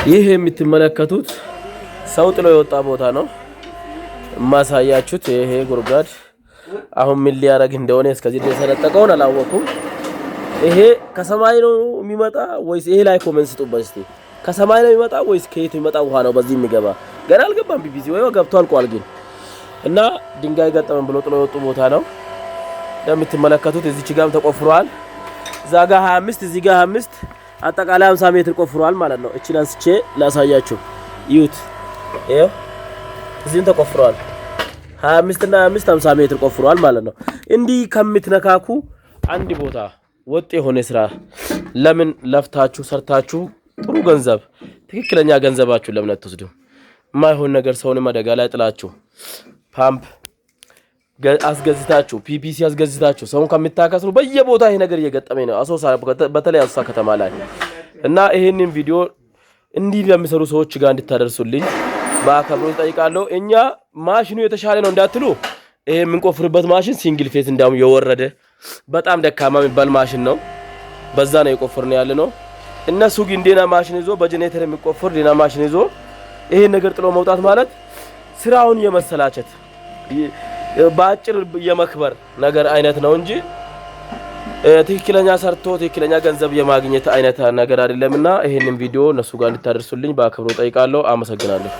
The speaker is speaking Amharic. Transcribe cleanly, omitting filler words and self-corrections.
ይህ የምትመለከቱት ሰው ጥሎ የወጣ ቦታ ነው። የማሳያችሁት ይሄ ጉድጓድ አሁን ምን ሊያደርግ እንደሆነ እስከዚህ ድረስ የሰነጠቀውን አላወኩም። ይሄ ከሰማይ ነው የሚመጣ ወይስ ይሄ ላይ comment ስጡበት እስቲ። ከሰማይ ነው የሚመጣ ወይስ ከየት የሚመጣ ውሃ ነው በዚህ የሚገባ? ገና አልገባም። PVC ወይ ገብቶ አልቋል ግን እና ድንጋይ ገጠመን ብሎ ጥሎ የወጡ ቦታ ነው። እንደምትመለከቱት እዚች ጋም ተቆፍሯል። እዛ ጋ 25፣ እዚህ ጋ 25፣ አጠቃላይ 50 ሜትር ቆፍሯል ማለት ነው። እቺን አንስቼ ላሳያችሁ፣ እዩት። ይኸው እዚህም ተቆፍሯል። 25 እና 25 50 ሜትር ቆፍሯል ማለት ነው። እንዲህ ከምትነካኩ አንድ ቦታ ወጥ የሆነ ስራ ለምን ለፍታችሁ ሰርታችሁ ጥሩ ገንዘብ፣ ትክክለኛ ገንዘባችሁ ለምን አትወስዱም? የማይሆን ነገር ሰውንም አደጋ ላይ ጥላችሁ፣ ፓምፕ አስገዝታችሁ፣ PVC አስገዝታችሁ ሰውን ከምታከስሩ በየቦታ ይሄ ነገር እየገጠመኝ ነው። አሶሳ፣ በተለይ አሶሳ ከተማ ላይ። እና ይሄንን ቪዲዮ እንዲህ ለሚሰሩ ሰዎች ጋር እንድታደርሱልኝ በአክብሮት እጠይቃለሁ። እኛ ማሽኑ የተሻለ ነው እንዳትሉ፣ ይሄ የምንቆፍርበት ማሽን single phase እንዳውም የወረደ በጣም ደካማ የሚባል ማሽን ነው። በዛ ነው የቆፈርን ያለ ነው። እነሱ ግን ዴና ማሽን ይዞ፣ በጀኔሬተር የሚቆፍር ዴና ማሽን ይዞ ይሄን ነገር ጥሎ መውጣት ማለት ስራውን የመሰላቸት፣ በአጭር የመክበር ነገር አይነት ነው እንጂ ትክክለኛ ሰርቶ ትክክለኛ ገንዘብ የማግኘት አይነት ነገር አይደለምና ይሄንን ቪዲዮ እነሱ ጋር እንድታደርሱልኝ በአክብሮት እጠይቃለሁ። አመሰግናለሁ።